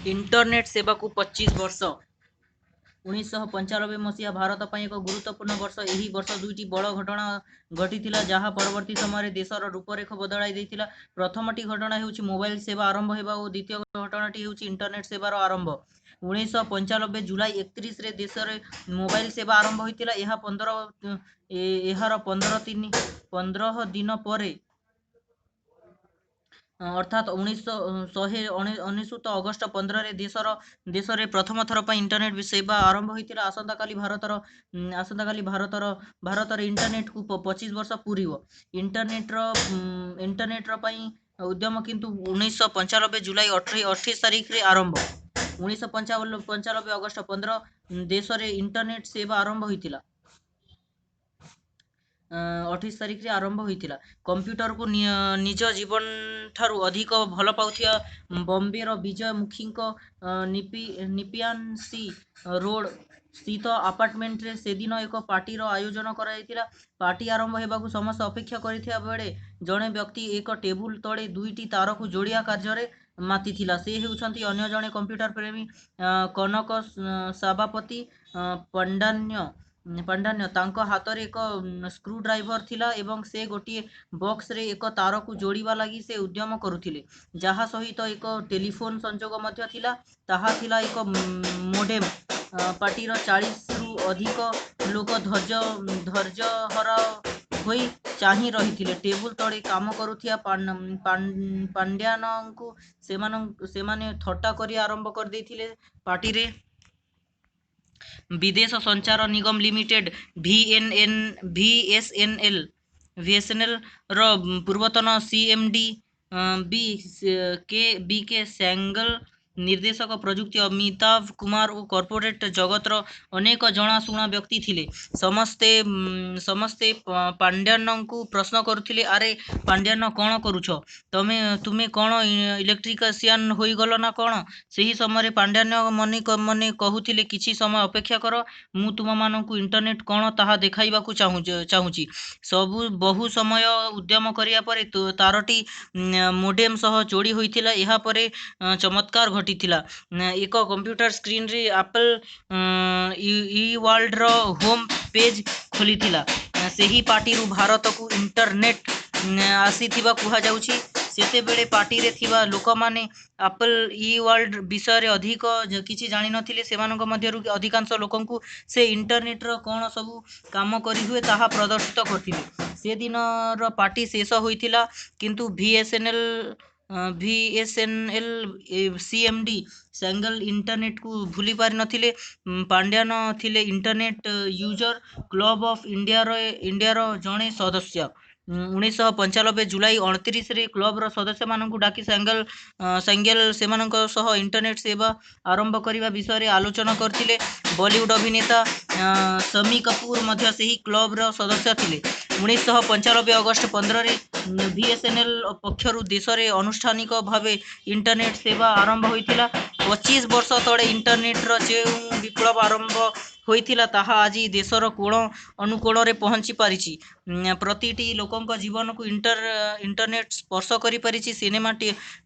Internet ସେବାକୁ 25 ବର୍ଷ। 1995 ମସିହା ଭାରତ ପାଇଁ ଏକ ଗୁରୁତ୍ୱପୂର୍ଣ୍ଣ ବର୍ଷ। ଏହି ବର୍ଷ ଦୁଇଟି ବଡ଼ ଘଟଣା ଘଟିଥିଲା, ଯାହା ପରବର୍ତ୍ତୀ ସମୟରେ ଦେଶର ରୂପରେଖ ବଦଳାଇ ଦେଇଥିଲା। ପ୍ରଥମଟି ଘଟଣା ହେଉଛି ମୋବାଇଲ ସେବା ଆରମ୍ଭ ହେବା ଓ ଦ୍ୱିତୀୟ ଘଟଣାଟି ହେଉଛି ଇଣ୍ଟରନେଟ୍ ସେବାର ଆରମ୍ଭ। 1995 ଜୁଲାଇ 31ରେ ଦେଶରେ ମୋବାଇଲ ସେବା ଆରମ୍ଭ ହୋଇଥିଲା। ଏହା ପନ୍ଦର ଏହାର 15 ଦିନ ପରେ, ଅର୍ଥାତ୍ 1999 ଅଗଷ୍ଟ 15ରେ ଦେଶରେ ପ୍ରଥମ ଥର ପାଇଁ ଇଣ୍ଟରନେଟ୍ ସେବା ଆରମ୍ଭ ହୋଇଥିଲା। ଆସନ୍ତାକାଲି ଭାରତରେ ଇଣ୍ଟରନେଟ୍କୁ 25 ବର୍ଷ ପୂରିବ। ଇଣ୍ଟରନେଟ୍ର ପାଇଁ ଉଦ୍ୟମ କିନ୍ତୁ 1995 ଜୁଲାଇ 28 ତାରିଖରେ ଆରମ୍ଭ। 1995 ଅଗଷ୍ଟ 15 ଦେଶରେ ଇଣ୍ଟରନେଟ୍ ସେବା ଆରମ୍ଭ ହୋଇଥିଲା, 28 ତାରିଖରେ ଆରମ୍ଭ ହୋଇଥିଲା। କମ୍ପ୍ୟୁଟରକୁ ନିଜ ଜୀବନ ଠାରୁ ଅଧିକ ଭଲ ପାଉଥିବା ବମ୍ବେର ବିଜୟ ମୁଖୀଙ୍କ ନିପିଆନ୍ ସି ରୋଡ୍ ସ୍ଥିତ ଆପାର୍ଟମେଣ୍ଟରେ ସେଦିନ ଏକ ପାର୍ଟିର ଆୟୋଜନ କରାଯାଇଥିଲା। ପାର୍ଟି ଆରମ୍ଭ ହେବାକୁ ସମସ୍ତେ ଅପେକ୍ଷା କରିଥିବା ବେଳେ ଜଣେ ବ୍ୟକ୍ତି ଏକ ଟେବୁଲ ତଳେ ଦୁଇଟି ତାରକୁ ଯୋଡ଼ିବା କାର୍ଯ୍ୟରେ ମାତିଥିଲା। ସେ ହେଉଛନ୍ତି ଅନ୍ୟ ଜଣେ କମ୍ପ୍ୟୁଟର ପ୍ରେମୀ କନକ ସାବାପତି ପାଣ୍ଡାନ୍ୟ। ତାଙ୍କ ହାତରେ ଏକ ସ୍କ୍ରୁ ଡ୍ରାଇଭର ଥିଲା ଏବଂ ସେ ଗୋଟିଏ ବକ୍ସରେ ଏକ ତାରକୁ ଯୋଡ଼ିବା ଲାଗି ସେ ଉଦ୍ୟମ କରୁଥିଲେ, ଯାହା ସହିତ ଏକ ଟେଲିଫୋନ୍ ସଂଯୋଗ ମଧ୍ୟ ଥିଲା। ତାହା ଥିଲା ଏକ ମୋଡେମ୍। ପାର୍ଟିର 40ରୁ ଅଧିକ ଲୋକ ଧୈର୍ଯ୍ୟହରା ହୋଇ ଚାହିଁ ରହିଥିଲେ। ଟେବୁଲ ତଳେ କାମ କରୁଥିବା ପାଣ୍ଡ୍ୟାନଙ୍କୁ ସେମାନେ ଥଟ୍ଟା କରିବା ଆରମ୍ଭ କରିଦେଇଥିଲେ। ପାର୍ଟିରେ ବିଦେଶ ସଞ୍ଚାର ନିଗମ ଲିମିଟେଡ୍, ଭିଏସ୍ଏନ୍ଏଲ୍ ର ପୂର୍ବତନ ସିଏମ୍ଡି ବି କେ ସେଙ୍ଗଲ, ନିର୍ଦ୍ଦେଶକ ପ୍ରଯୁକ୍ତି ଅମିତାଭ କୁମାର ଓ କର୍ପୋରେଟ୍ ଜଗତର ଅନେକ ଜଣାଶୁଣା ବ୍ୟକ୍ତି ଥିଲେ। ସମସ୍ତେ ପାଣ୍ଡ୍ୟାନଙ୍କୁ ପ୍ରଶ୍ନ କରୁଥିଲେ, "ଆରେ ପାଣ୍ଡ୍ୟାନ, କ'ଣ କରୁଛ ତମେ? ତୁମେ କ'ଣ ଇଲେକ୍ଟ୍ରିସିଆନ୍ ହୋଇଗଲ ନା କ'ଣ?" ସେହି ସମୟରେ ପାଣ୍ଡ୍ୟାନ ମନେ ମନେ କହୁଥିଲେ, "କିଛି ସମୟ ଅପେକ୍ଷା କର, ମୁଁ ତୁମମାନଙ୍କୁ ଇଣ୍ଟରନେଟ୍ କ'ଣ ତାହା ଦେଖାଇବାକୁ ଚାହୁଁଛି।" ବହୁ ସମୟ ଉଦ୍ୟମ କରିବା ପରେ ତାରଟି ମୋଡେମ୍ ସହ ଯୋଡ଼ି ହୋଇଥିଲା। ଏହାପରେ ଚମତ୍କାର ଘଟିଥିଲା। ଏକ କମ୍ପ୍ୟୁଟର ସ୍କ୍ରିନରେ ଆପଲ୍ ଇ-ୱାର୍ଲ୍ଡର ହୋମ୍ ପେଜ୍ ଖୋଲିଥିଲା। ସେହି ପାର୍ଟିରୁ ଭାରତକୁ ଇଣ୍ଟରନେଟ୍ ଆସିଥିବା କୁହାଯାଉଛି। ସେତେବେଳେ ପାର୍ଟିରେ ଥିବା ଲୋକମାନେ ଆପଲ୍ ଇ-ୱାର୍ଲ୍ଡ ବିଷୟରେ ଅଧିକ କିଛି ଜାଣିନଥିଲେ। ସେମାନଙ୍କ ମଧ୍ୟରୁ ଅଧିକାଂଶ ଲୋକଙ୍କୁ ସେ ଇଣ୍ଟରନେଟ୍ର କ'ଣ ସବୁ କାମ କରିହୁଏ ତାହା ପ୍ରଦର୍ଶିତ କରିଥିଲେ। ସେଦିନର ପାର୍ଟି ଶେଷ ହୋଇଥିଲା, କିନ୍ତୁ ଭିଏସ୍ଏନ୍ଏଲ୍ ସିଏମ୍ଡି ସେଙ୍ଗଲ ଇଣ୍ଟରନେଟ୍କୁ ଭୁଲି ପାରିନଥିଲେ। ପାଣ୍ଡ୍ୟାନ ଥିଲେ ଇଣ୍ଟରନେଟ୍ ୟୁଜର କ୍ଲବ୍ ଅଫ୍ ଇଣ୍ଡିଆର ଜଣେ ସଦସ୍ୟ। 1995 ଜୁଲାଇ 29ରେ କ୍ଲବର ସଦସ୍ୟମାନଙ୍କୁ ଡାକି ସେଙ୍ଗେଲ ସେମାନଙ୍କ ସହ ଇଣ୍ଟରନେଟ୍ ସେବା ଆରମ୍ଭ କରିବା ବିଷୟରେ ଆଲୋଚନା କରିଥିଲେ। ବଲିଉଡ୍ ଅଭିନେତା ଶମି କପୁର ମଧ୍ୟ ସେହି କ୍ଲବର ସଦସ୍ୟ ଥିଲେ। 1995 ଅଗଷ୍ଟ 15ରେ ଭିଏସ୍ଏନ୍ଏଲ୍ ପକ୍ଷରୁ ଦେଶରେ ଆନୁଷ୍ଠାନିକ ଭାବେ ଇଣ୍ଟରନେଟ୍ ସେବା ଆରମ୍ଭ ହୋଇଥିଲା। 25 ବର୍ଷ ତଳେ ଇଣ୍ଟରନେଟ୍ର ଯେଉଁ ବିପ୍ଳବ ଆରମ୍ଭ ହୋଇଥିଲା, ତାହା ଆଜି ଦେଶର କୋଣ ଅନୁକୋଣରେ ପହଞ୍ଚି ପାରିଛି। ପ୍ରତିଟି ଲୋକଙ୍କ ଜୀବନକୁ ଇଣ୍ଟରନେଟ୍ ସ୍ପର୍ଶ କରିପାରିଛି। ସିନେମା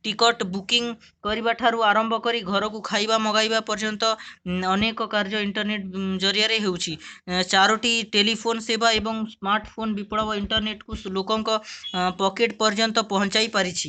ଟିକଟ ବୁକିଂ କରିବା ଠାରୁ ଆରମ୍ଭ କରି ଘରକୁ ଖାଇବା ମଗାଇବା ପର୍ଯ୍ୟନ୍ତ ଅନେକ କାର୍ଯ୍ୟ ଇଣ୍ଟରନେଟ୍ ଜରିଆରେ ହେଉଛି। ଚାରୋଟି ଟେଲିଫୋନ୍ ସେବା ଏବଂ ସ୍ମାର୍ଟଫୋନ୍ ବିପ୍ଳବ ଇଣ୍ଟରନେଟ୍କୁ ଲୋକଙ୍କ ପକେଟ୍ ପର୍ଯ୍ୟନ୍ତ ପହଞ୍ଚାଇ ପାରିଛି।